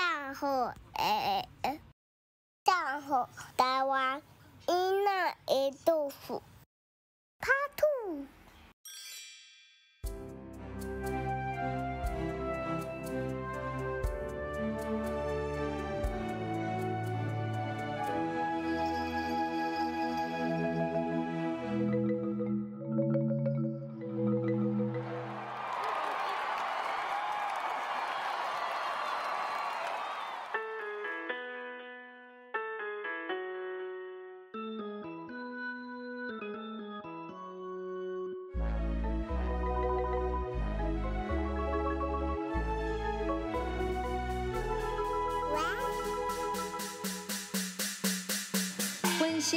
送予送予台灣囡仔的故事。Part two。阮是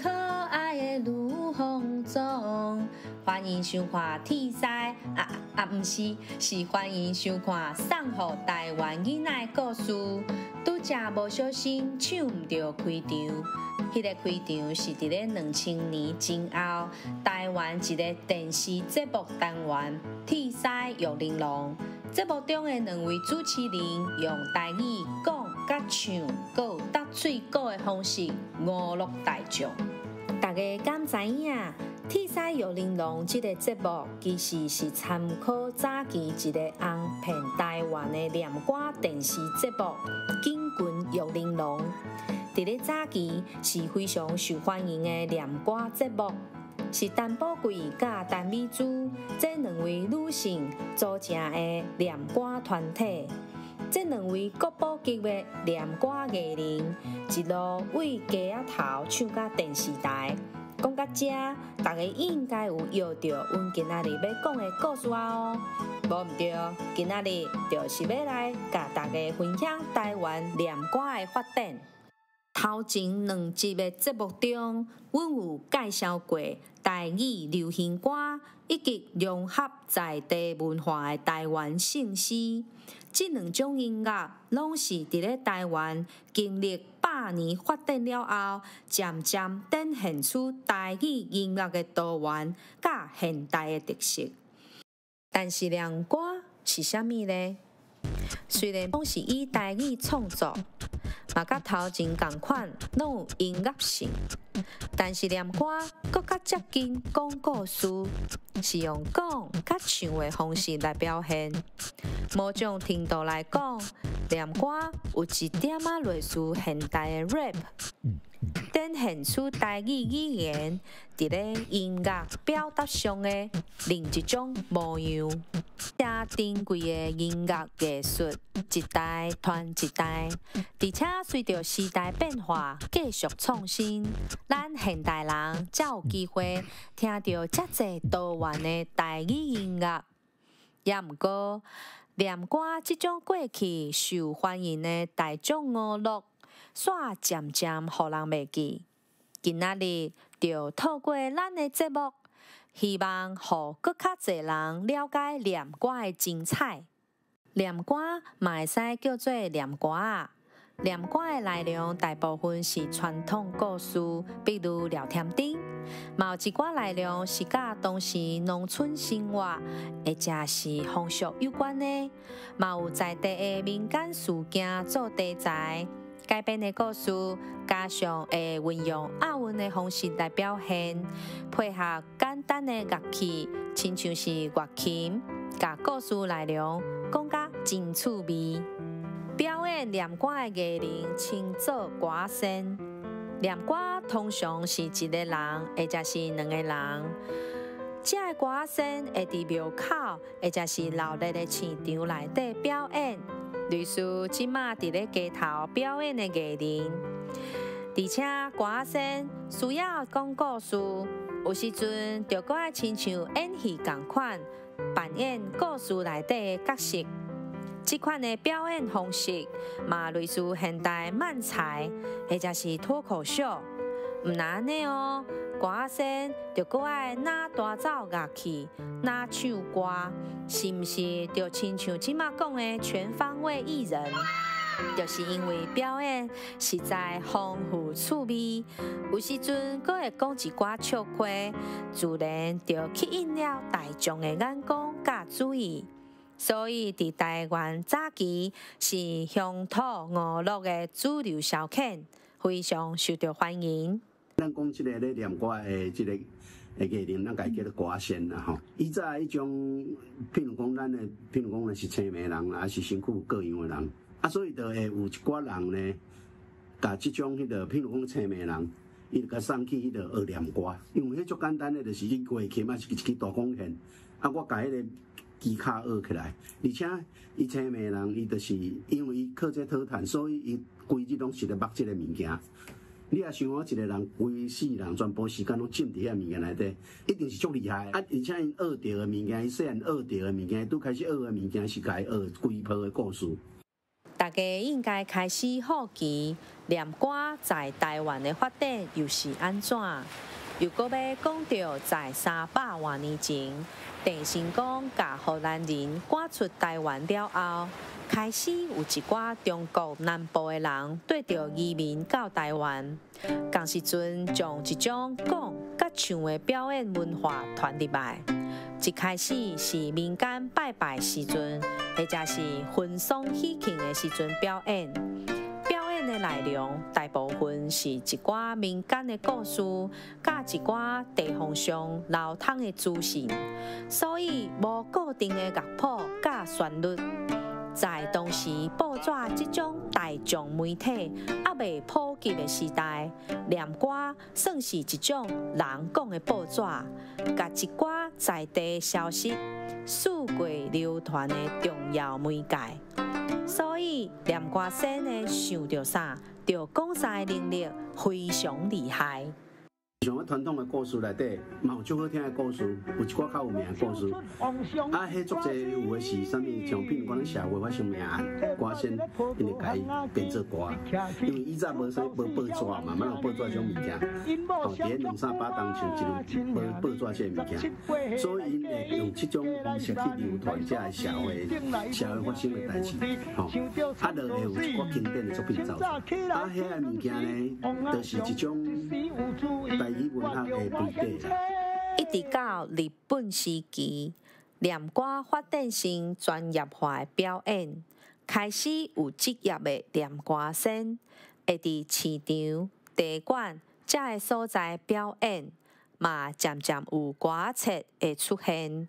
可愛的呂鳳總，歡迎收看鐵師啊啊，毋是，是歡迎收看送予台灣囡仔的故事。拄才無小心搶毋著開場，彼個開場是佇咧2000年前後，台灣一個電視節目單元《鐵師玉玲瓏》節目中的兩位主持人用台語講佮唱，閣有搭喙鼓的方式娛樂大眾。大家敢知影？《鐵師玉玲瓏》這個節目其實是參考早期一個紅遍台灣的念歌電視節目《警棍玉玲瓏》。佇咧早期是非常受歡迎的念歌節目，是陳寶貴佮陳美珠這兩位女性組成的念歌團體。這兩位國寶級的念歌藝人，一路對街仔頭唱到電視台。講到這，大家應該有搖著阮今仔日欲講的故事啊哦，無毋對，今仔日就是欲來共大家分享台灣念歌的發展。頭前兩集的節目中，阮有介紹過台語流行歌以及融合在地文化的台灣聖詩。這兩種音樂攏是佇咧台灣經歷百年發展了後，漸漸展現出台語音樂的多元佮現代的特色。但是念歌是啥物呢？雖然攏是以台語創作，嘛佮頭前仝款，攏有音樂性，但是念歌閣較接近講故事，是用講佮唱的方式來表現。某種程度來講，念歌有一點仔類似現代的 rap，展現出台語語言佇咧音樂表達上的另一種模樣。遮珍貴的音樂藝術，一代傳一代，而且隨著時代變化，繼續創新，咱現代人才有機會聽著遮濟多元的台語音樂。也毋過，念歌這種過去受歡迎的大眾娛樂，煞漸漸予人袂記。今仔日就透過咱的節目，希望予閣較濟人了解念歌的精彩。念歌嘛會使叫做念歌仔。念歌的內容大部分是傳統故事，比如廖添丁；嘛有一寡內容是佮當時農村生活或者是風俗有關的，嘛有在地的民間事件做題材。改編的故事，加上會運用押韻的方式來表現，配合簡單的樂器，親像是月琴，共故事內容講甲真趣味。表演念歌的藝人稱做歌仙。念歌通常是一個人，或者是兩個人。這个歌仙會佇廟口，或者是鬧熱的市場內底表演，類似這馬佇咧街頭表演的藝人。而且歌仙需要講故事，有時陣就閣愛親像演戲仝款，扮演故事內底的角色。這款的表演方式嘛，類似現代漫才，或者是脫口秀。毋但按呢哦，歌仙就閣愛若彈奏樂器，若唱歌，是毋是就親像這馬講的全方位藝人？就是因為表演實在豐富趣味，有時陣閣會講一寡笑話，自然就吸引了大眾的眼光佮注意。所以佇台灣早期是鄉土娛樂的主流消遣，非常受著歡迎。咱講這个咧念歌的這个藝人，咱共伊叫做歌仙啦吼。以早彼種，譬如講咱的，譬如講咱是青暝人，抑是身軀有各樣的人，啊，所以就會有一寡人呢，共這種彼个，譬如講青暝人，伊就共送去彼个學念歌，因為彼足簡單的，就是去月琴，抑是一支大管弦，啊，我共彼个技巧學起來，而且伊青暝人，伊就是因為伊靠這討趁，所以伊規日攏是咧目這个物件。你若想講一个人規世人全部時間攏浸佇遐物件內底，一定是足厲害。啊，而且𪜶學著的物件，伊細漢學著的物件，拄開始學的物件是共伊學規部的故事。大家應該開始好奇，念歌在台灣的發展又是按怎？又閣欲講著在300外年前，鄭成功共荷蘭人趕出台灣了後，開始有一寡中國南部的人綴著移民到台灣，仝時陣將這種講佮唱的表演文化傳入來。一開始是民間拜拜時陣，或者是婚喪喜慶的時陣表演。表演的內容大部分是一寡民間的故事，佮一寡地方上流通的資訊，所以無固定的樂譜佮旋律。在當時報紙這種大眾媒體猶未普及的時代，念歌算是一種人講的報紙，共一寡在地消息四界流傳的重要媒介。所以念歌仙的想著啥就講啥的能力非常厲害。像我傳統的故事內底，嘛有足好聽的故事，有一寡較有名的故事。啊，彼足濟有的是啥物？像比如講咱社會發生命案，歌仙𪜶會共伊編做歌。因為以前無啥無報紙嘛，嘛有報紙這種物件。吼，佇咧兩三百冬前就無報紙這个物件，所以𪜶會用這種方式去流傳這个社會發生的代誌。吼，啊，就會有一寡經典的作品走出來。啊，彼个物件呢，就是一種台語文學的背底。一直到日本時期，念歌發展成專業化的表演，開始有職業的念歌仙，會佇市場、茶館這个所在表演，嘛漸漸有歌冊的出現。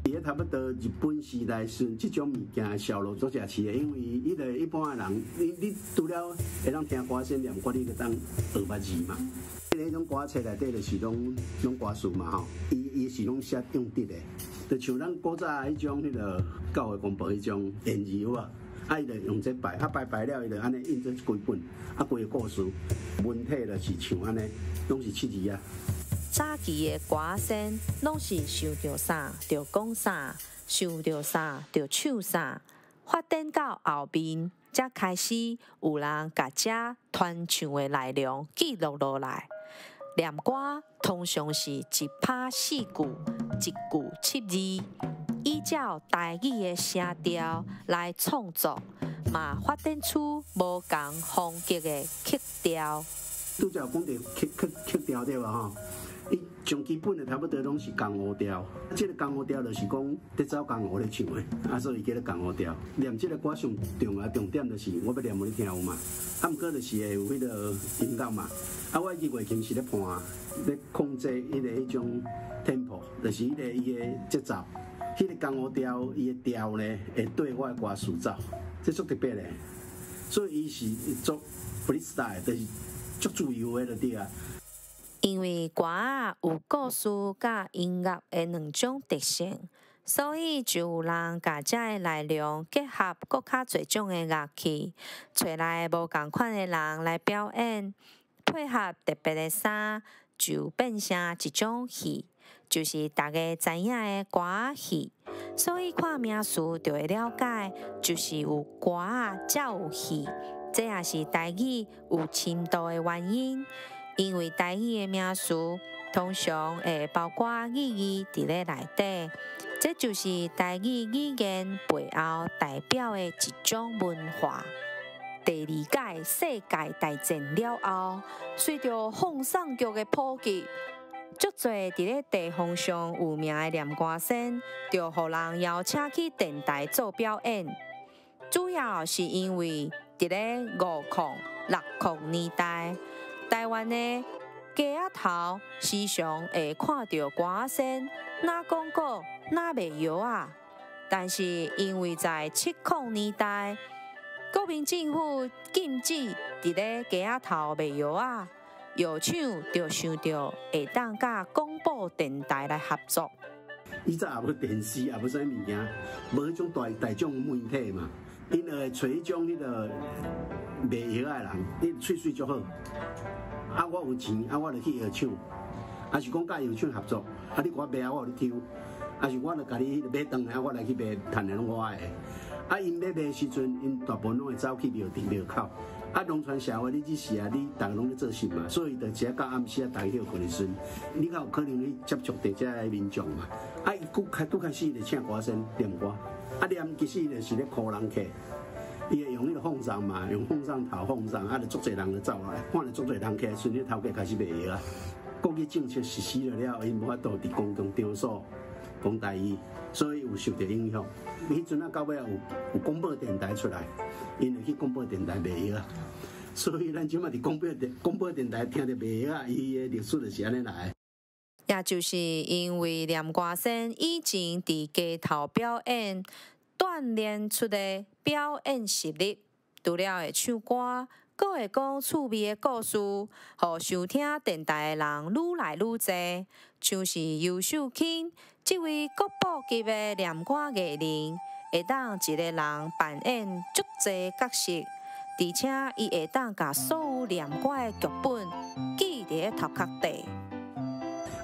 佇咧差不多日本時代時，這種物件銷路足誠熾的，因為彼个一般的人，你除了會當聽歌仙念歌，你會當學捌字嘛。彼種歌冊內底就是攏歌詞嘛吼，伊是攏寫用筆的，就像咱古早彼種彼个教會公報彼種言字有無？啊，伊就用這排，啊排排了，伊就按呢印做規本，啊規个故事文體就是像按呢，攏是七字仔。早期的歌仙攏是想著啥就講啥，想著啥就唱啥。發展到後面，才開始有人共這傳唱的內容記錄落來。念歌通常是一拍四句，一句七字，依照台語的聲調來創作，嘛發展出無仝風格的曲調。拄才有講著曲調對無吼？伊上基本的差不多攏是江湖調，這个江湖調就是講佇走江湖咧唱的，啊，所以叫做江湖調。念這个歌上重要重點就是我欲念予你聽有嘛，啊，毋過就是會有彼个音樂嘛，啊，我支月琴是咧伴，咧控制彼个彼種 tempo，就是彼个伊的節奏。彼个江湖調伊的調呢，會對我的歌詞走，這足特別的。所以伊是足 freestyle，就是足自由的就對啊。因為歌仔有故事佮音樂的兩種特性，所以就有人共這个內容結合閣較濟種的樂器，揣來無仝款的人來表演，配合特別的衫，就變成一種戲，就是大家知影的歌仔戲。所以看名詞就會了解，就是有歌仔才有戲，這也是台語有深度的原因。因為台語的名詞通常會包括意義佇咧內底，這就是台語語言背後代表的一種文化。第二屆世界大戰了後，隨著放送局的普及，足濟佇咧地方上有名的念歌仙，就予人邀請去電台做表演。主要是因為佇咧50、60年代，台灣的街仔頭時常會看著歌仔仙，哪廣告，哪賣藥仔。但是因為在70年代，國民政府禁止佇咧街仔頭賣藥仔，藥廠就想著會當佮廣播電台來合作。以前也無電視，也無啥物件，無彼種大大眾媒體嘛，𪜶就會揣彼種彼个賣藥仔的人，𪜶喙水足好。啊，我有錢，啊，我就去藥廠，抑是講佮藥廠合作，啊，你共我賣，我予你抽，抑是我就共你買轉來，我來去賣，趁的攏我的。啊，𪜶欲賣時陣，𪜶大部分攏會走去廟佇廟口。啊，農村社會你只是啊，你逐家攏咧做事嘛，所以就一到暗時啊，逐家歇睏的時陣，你較有可能去接觸著這个民眾嘛。啊，伊拄開始就請歌仙念歌，啊念其實就是咧箍人客，伊會用彼个放送嘛，用放送頭放送，啊，就足濟人就走來，看著足濟人客，時陣頭家開始賣藥啊。國語政策實施了了後，𪜶無法度佇公共場所講台語，所以有受著影響。彼陣啊，到尾有廣播電台出來，𪜶就去廣播電台賣藥啊。所以咱這馬佇廣播電台聽著賣藥仔，伊的歷史就是按呢來。也就是因為念歌仙以前佇街頭表演鍛鍊出的表演實力，除了會唱歌，閣會講趣味的故事，予收聽電台的人愈來愈濟。像是游秀卿這位國寶級的念歌藝人，會當一个人扮演足濟角色，而且伊會當共所有念歌的劇本記佇咧頭殼底。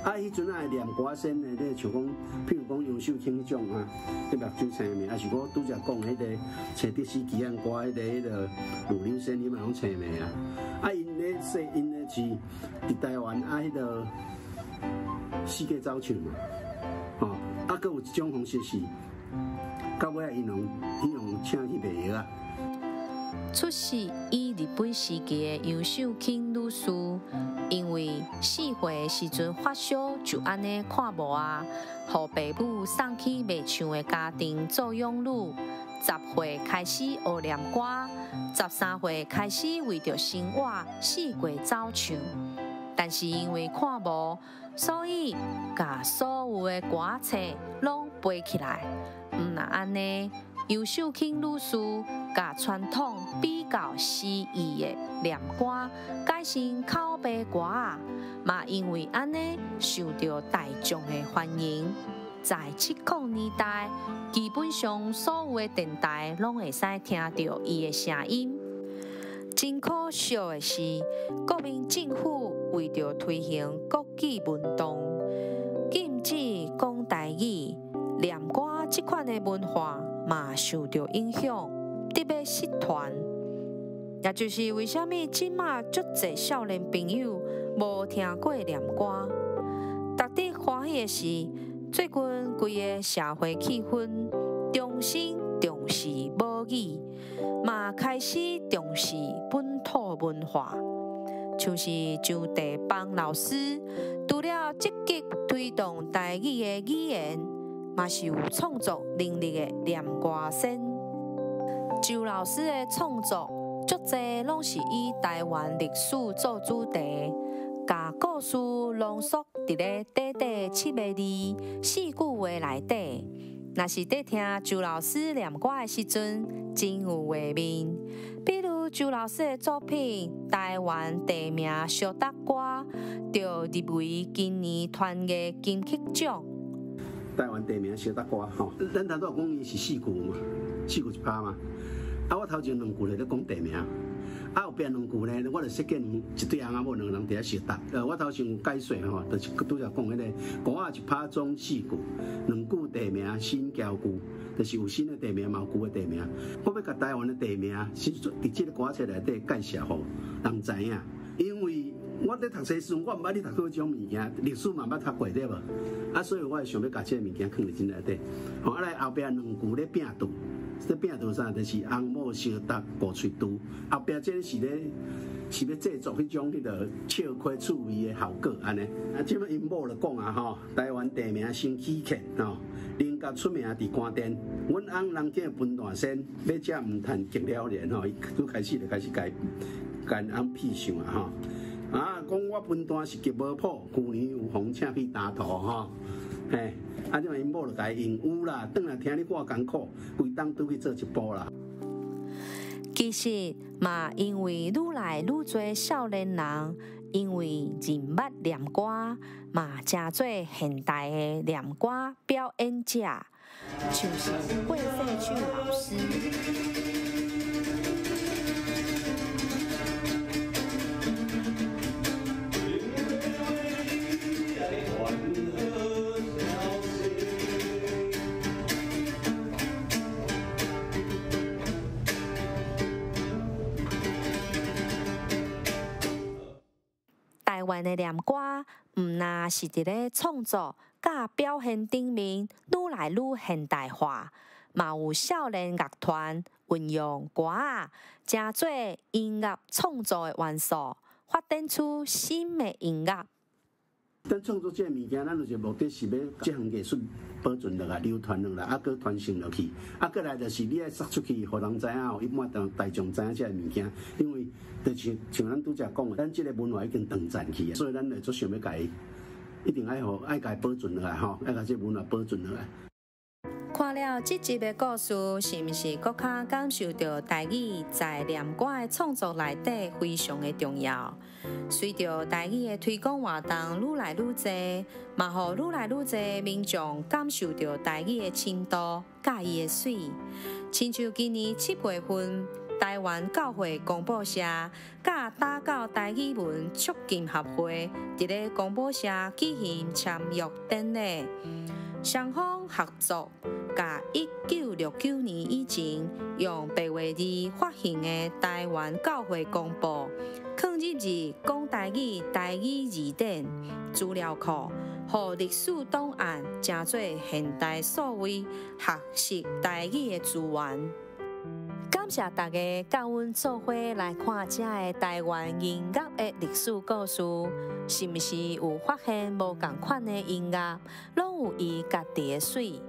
啊，彼陣仔念歌仙的，你像講，譬如講楊秀卿彼種啊，彼目睭青面，抑是我拄才講彼个青竹絲奇案歌，彼个魯柳仙，伊嘛攏青面啊。啊，𪜶咧說，𪜶咧是佇台灣啊，彼个四界走唱嘛，吼，啊，閣有一種方式是，到尾仔𪜶予請去賣藥仔。出世於日本時期的楊秀卿女士，因為4歲的時陣發燒，就按呢看無啊，予爸母送去賣唱的家庭做養女。10歲開始學念歌，13歲開始為著生活四界走唱。但是因為看無，所以共所有的歌冊攏背起來。毋若按呢，游秀卿女士共傳統比較詩意的念歌改成口白歌仔，嘛因為按呢受著大眾的歡迎。在70年代，基本上所有的電台攏會使聽著伊的聲音。真可惜的是，國民政府為著推行國語運動，禁止講台語、念歌這款的文化嘛受著影響，得欲失傳。也就是為啥物這馬足濟少年朋友無聽過念歌。值得歡喜的是，最近規个社會氣氛重新重視母語，嘛開始重視本土文化。像是張地邦老師，除了積極推動台語的語言，嘛是有創作能力的念歌仙。周老師的創作，足濟攏是以台灣歷史做主題，共故事濃縮佇咧短短七个字、四句話內底。若是佇聽周老師念歌的時陣，真有畫面。比如周老師的作品《台灣地名相搭歌》，就入圍今年團藝金曲獎。台灣地名相搭歌吼，咱頭拄仔講伊是四句嘛，四句一拍嘛。啊，我頭前兩句咧咧講地名，啊後壁兩句咧，我就設計一對翁仔某兩个人佇遐相搭。我頭前有解說吼，就是拄才講彼个歌仔一拍總四句，兩句地名新交句，就是有新的地名嘛，有舊的地名。我欲共台灣的地名，是佇這个歌冊內底介紹予人知影，因為我咧讀冊時陣，我毋捌咧讀過這種物件，歷史嘛捌讀過對無？啊，所以我會想欲共這个物件囥佇這內底。吼，啊來後壁兩句咧摒除。這餅做啥？就是翁某相搭五喙櫥，後壁這個是咧是欲製作彼種彼个笑詼趣味的效果按呢。啊，這擺𪜶某就講啊吼，台灣地名先起客吼，人家出名佇關店，阮翁人叫分大仙，欲食毋趁極了然吼，伊拄開始就開始共翁戲笑啊吼。啊，講我分段是極無譜，舊年有逢請去打圖吼，嘿，啊，這擺𪜶某就共伊應有啦，轉來聽你掛艱苦，規冬拄去做一步啦。其實嘛，因為愈來愈濟少年人，因為認捌念歌，嘛成做現代的念歌表演者，像是郭世秋老師。台灣的念歌，毋但是佇咧創作佮表現頂面愈來愈現代化，嘛有少年樂團運用歌仔，成做音樂創作的元素，發展出新的音樂。咱創作這个物件，咱有一個目的是欲這項藝術保存落來、流傳落來，啊，閣傳承落去，啊，閣來就是你愛釋出去，予人知影，予一般大眾知影這个物件，因為就是像咱拄才講的，咱這个文化已經斷層去，所以咱會足想欲共伊，一定愛予愛共伊保存落來吼，愛共這个文化保存落來。看了這集的故事，是毋是閣較感受到台語在念歌的創作內底非常的重要？隨著台語的推廣活動愈來愈濟，嘛予愈來愈濟民眾感受到台語的深度佮伊的媠。親像今年7月份，台灣教會公報社佮打狗台語文促進協會佇咧公報社舉行簽約典禮，雙方合作。佮1969年以前用白話字發行的台灣教會公報，放入字講台語台語字典資料庫，予歷史檔案成做現代數位學習台語的資源。感謝大家佮阮做伙來看這个台灣音樂的歷史故事，是毋是有發現無仝款的音樂，攏有伊家己的媠？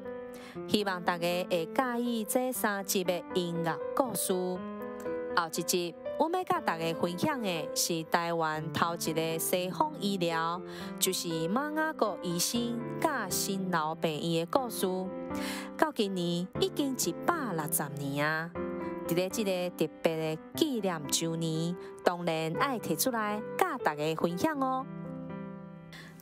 希望大家會佮意這三集的音樂故事。後一集，阮欲佮大家分享的是台灣頭一个西方醫療，就是瑪雅國醫生佮新樓病院的故事。到今年已經160年啊！佇咧這个特別的紀念週年，當然愛提出來佮大家分享哦。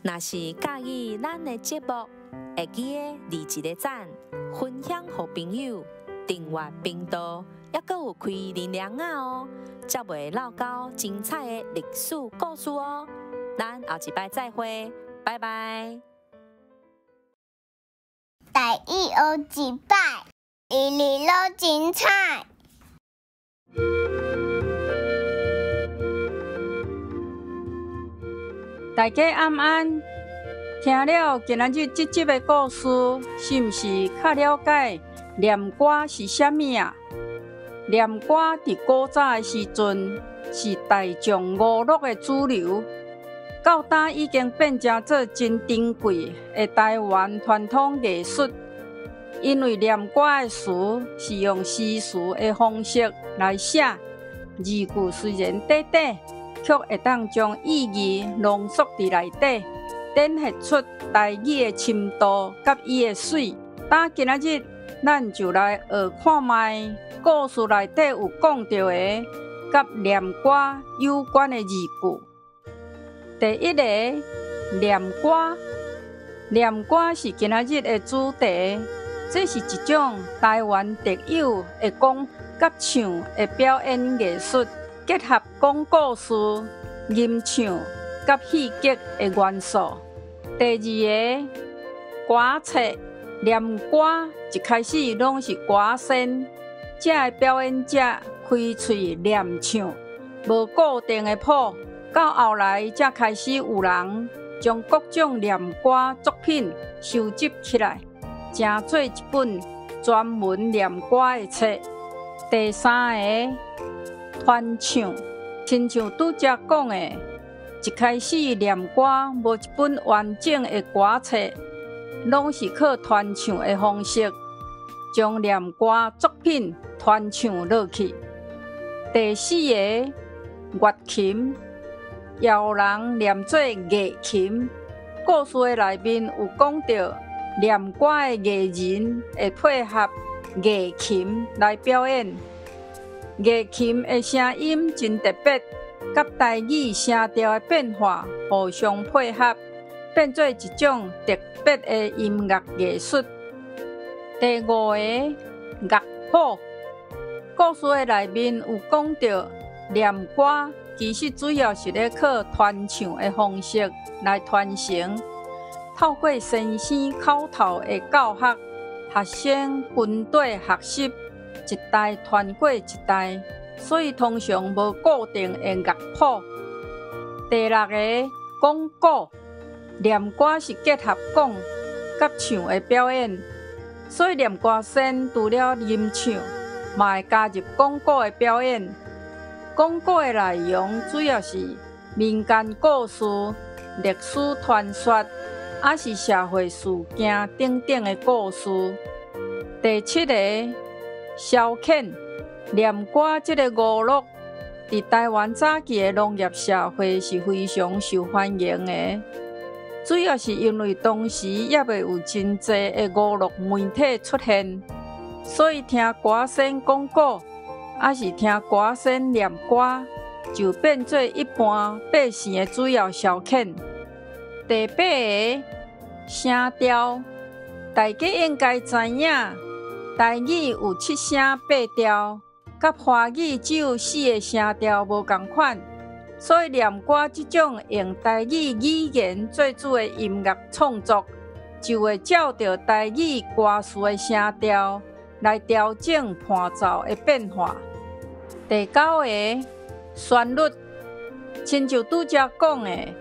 若是佮意咱的節目，會記得按一个讚，分享予朋友，訂閱頻道，猶閣有開鈴鈴仔哦，才袂落到精彩的歷史故事哦。咱後一擺再會，拜拜。台語學一擺，日日攏精彩。大家晚安。聽了今仔日這集的故事，是毋是較了解念歌是啥物啊？念歌佇古早的時陣是大眾娛樂的主流，到今已經變成做真珍貴的台灣傳統藝術。因為念歌的詞是用詩詞的方式來寫，字句雖然短短，卻會當將意義濃縮佇內底。展現出台語的深度佮伊的媠。今今仔日，咱就來學看覓故事內底有講著的佮念歌有關的字句。第一个，念歌，念歌是今仔日的主題。這是一種台灣特有的講佮唱的表演藝術，結合講故事、吟唱佮戲劇的元素。第二个，歌冊念歌一開始攏是歌仙，這个表演者開喙念唱，無固定的譜。到後來才開始有人將各種念歌作品收集起來，成做一本專門念歌的冊。第三个，傳唱，親像拄才講的，一開始念歌無一本完整的歌冊，攏是靠傳唱的方式，將念歌作品傳唱落去。第四个，月琴，也有人念做月琴。故事的內面有講著，念歌的藝人會配合月琴來表演。月琴的聲音真特別，佮台語聲調的變化互相配合，變做一種特別的音樂藝術。第五个，樂譜，故事的內面有講著，念歌其實主要是咧靠傳唱的方式來傳承，透過先生口頭的教學，學生跟綴學習，一代傳過一代，所以通常無固定的樂譜。第六個，講古，念歌是結合講佮唱的表演，所以念歌仙除了吟唱，嘛會加入講古的表演。講古的內容主要是民間故事、歷史傳說，抑是社會事件等等的故事。第七个，消遣，念歌這個娛樂，佇台灣早期的農業社會是非常受歡迎的，主要是因為當時猶未有真濟的娛樂媒體出現，所以聽歌仙講古，抑是聽歌仙念歌，就變做一般百姓的主要消遣。第八个，聲調，大家應該知影，台語有七聲八調，佮華語只有四个聲調無仝款，所以念歌這種用台語語言做主的音樂創作，就會照著台語歌詞的聲調來調整伴奏的變化。第九个，旋律，親像拄才講的，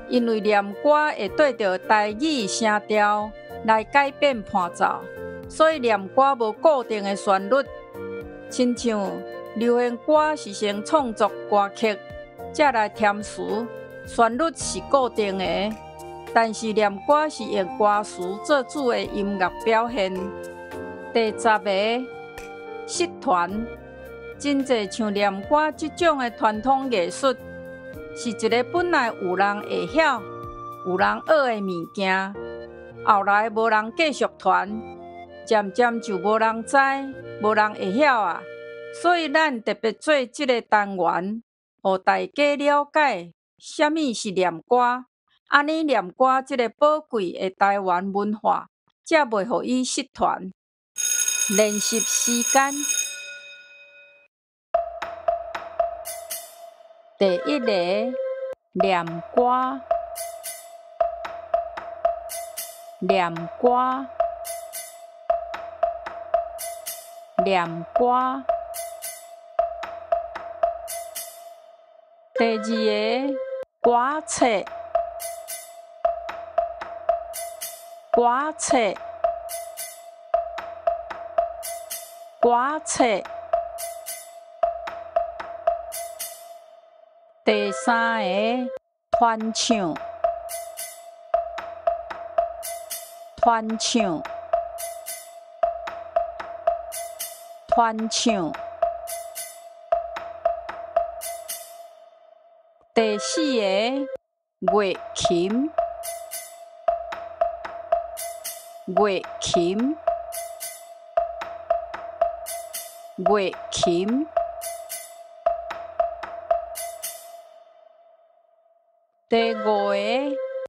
因為念歌會綴著台語聲調來改變伴奏，所以念歌無固定的旋律。親像流行歌是先創作歌曲，才來填詞，旋律是固定的，但是念歌是用歌詞做主的音樂表現。第十个，失傳，真濟像念歌這種的傳統藝術，是一个本來有人會曉、有人學的物件，後來無人繼續傳，漸漸就無人知、無人會曉啊。所以咱特別做這个單元，予大家了解啥物是念歌，按呢念歌這个寶貴的台灣文化，才袂予伊失傳。練習時間，第一个，念歌，念歌，念歌。第二个，歌冊，歌冊，歌冊。第三个，傳唱，傳唱，傳唱。第四个，月琴，月琴，月琴。第五个，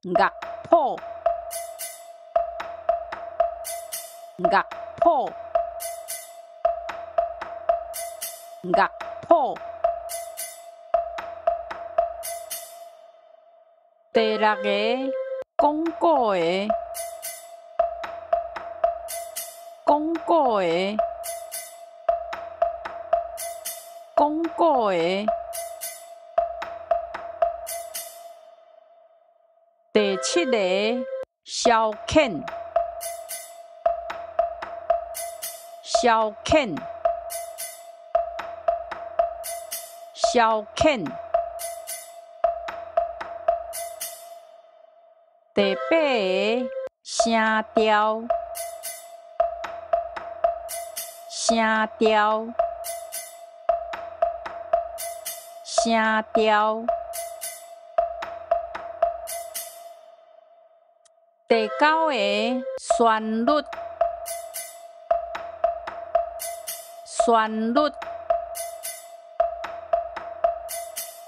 樂譜，樂譜，樂譜。第六个，講古的，講古的，講古的。第七个，消遣，消遣，消遣。第八个聲調，聲調，聲調。第九個旋律，旋律，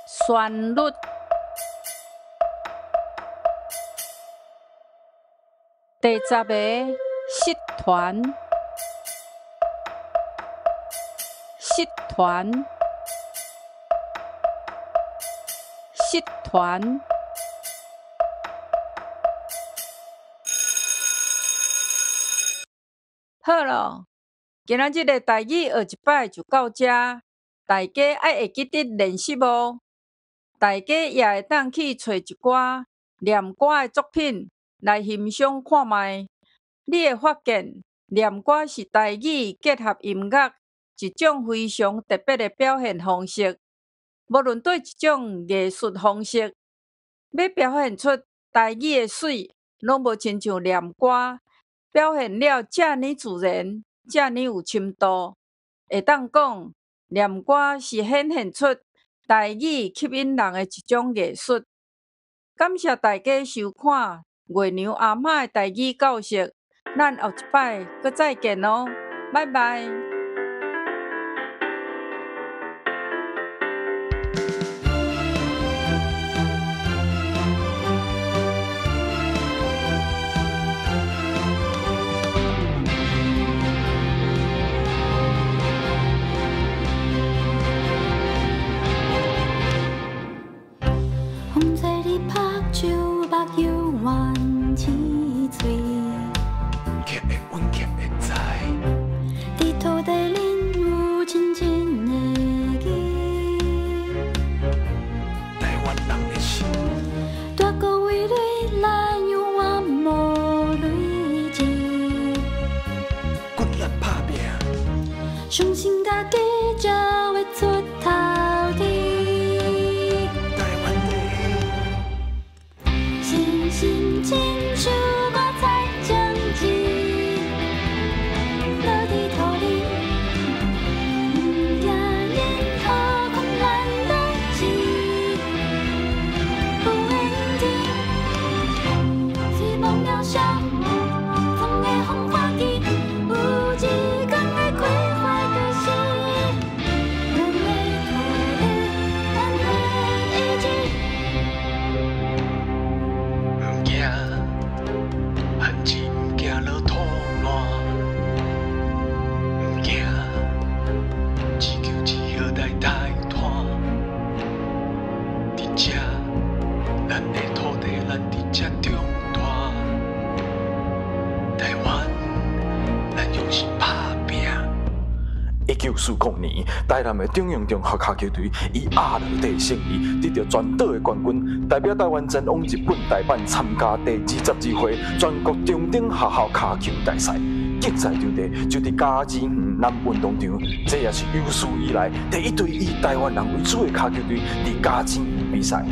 旋律。第十个失傳，失傳，失傳。好囉，今仔日的台語學一擺就到這，大家愛會記得練習哦。大家也會當去揣一寡念歌的作品來欣賞看覓，你會發現念歌是台語結合音樂一種非常特別的表現方式。無論對一種藝術方式，欲表現出台語的媠，攏無親像念歌表現了遮爾自然，遮爾有深度。會當講，念歌是顯現出台語吸引人的一種藝術。感謝大家收看月娘阿嬤的台語教室，咱後一擺閣再見囉，拜拜。風吹日曝手目犹原青翠，徛会稳，徛会知。伫土地里有深深的根。台湾人的心。大国为泪，咱永远无累积。骨力打拼。相信家己才会出头天。心亲像五彩种子，落伫土里，不惊任何困难代志。有缘天，希望渺小，总会予看见，有一天会开花就是咱的土地，咱的意志。毋惊，寒子毋惊落土烂，毋惊，一球一号来台摊。伫这，咱的土地，咱伫这长大。台湾，咱用心打拼。1940年，台南的中央中學跤球隊以壓落底勝利，得到全島的冠軍，代表台灣前往日本大阪參加第22回全國中等學校跤球大賽。競賽場地就佇嘉義園南運動場，這也是有史以來第一隊以台灣人為主的跤球隊佇嘉義園比賽。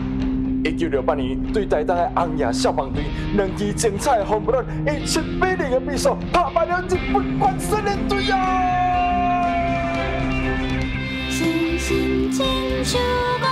1968年，對台東的紅葉消防隊，兩支精彩的紅不亂，以7-0的比數打敗了日本關西的隊啊！信心親像五